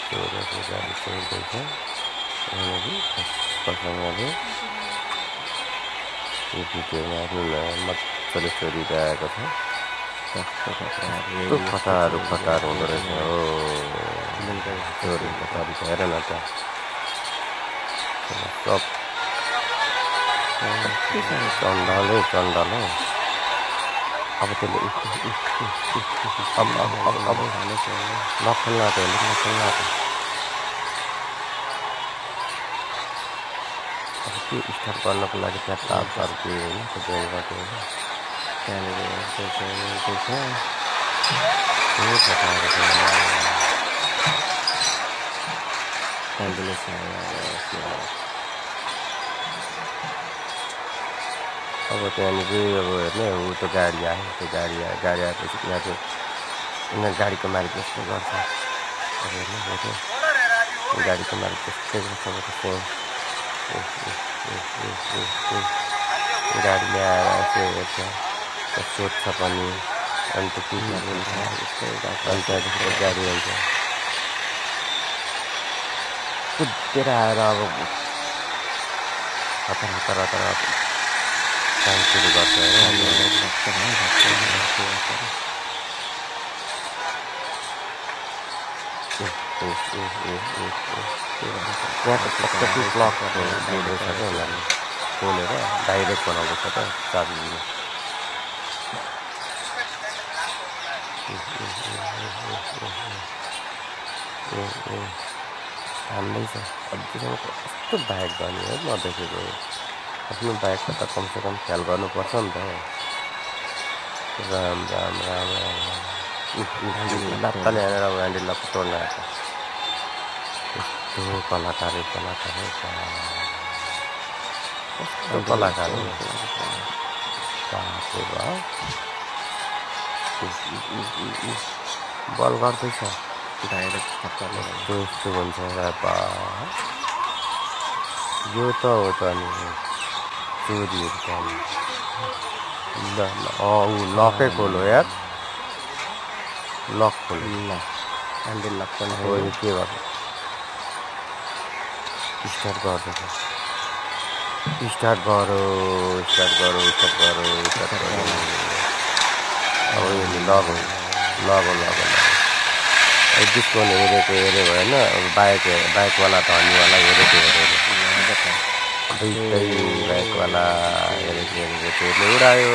चोरको गाडी चोर्दैछ यहाँनिर प्रसङ्गले यो भिडियोमा मजाले चोरिरहेको छ। कस्तो फटार हुँदो रहेछ हो चोरीको तरिका हेर न त सब चण्डाल हो। अब त्यसले अब नखल्ला त नखल्ला त अब त्यो स्टार्ट गर्नको लागि त्यहाँ तारहरू के होइन त्यो जोइन गर्थ्यो होइन त्यहाँनिर अब त्यहाँनिर अब हेर्ने ऊ त्यो गाडी आयो गाडी आएपछि यहाँ चाहिँ यिनीहरू गाडीको मालिक जस्तो गर्छ। अब हेर्नु गाडीको मालिक जस्तै गर्छ गाडी ल्याएर चाहिँ हेर्छ सोध्छ पनि अनि त के हुन्छ अनि त्यहाँदेखि गाडी हुन्छ कुदेर आएर अब हतार काम सुरु गर्छ यहाँ त कति ब्लकको बोर्डहरू छ क्या उसलाई खोलेर डाइरेक्ट बनाउँदैछ त चाबी हान्दै छ अझैसम्म कस्तो बाइक गर्ने है नदेखेको आफ्नो बाइकको त कमसेकम ख्याल गर्नुपर्छ नि त। राम लत्ताले हानेर ह्यान्डल लक्क तोड्न आएको यस्तो कलाकारै कस्तो कलाकार बल गर्दैछ डाइरेक्ट यस्तो हुन्छ यो त हो त नि चोरीहरू त ऊ लकै खोलो यार लक खोलो ह्यान्डल लक पनि हो के गर्छ स्टार्ट गर्दैछ स्टार्ट गरो अब यो लग डिस्काउन्ट हेऱ्यो भएन अब बाइकवाला त हनीवाला हेरेको दुइटै बाइकवाला हेरेको त्यसले उडायो।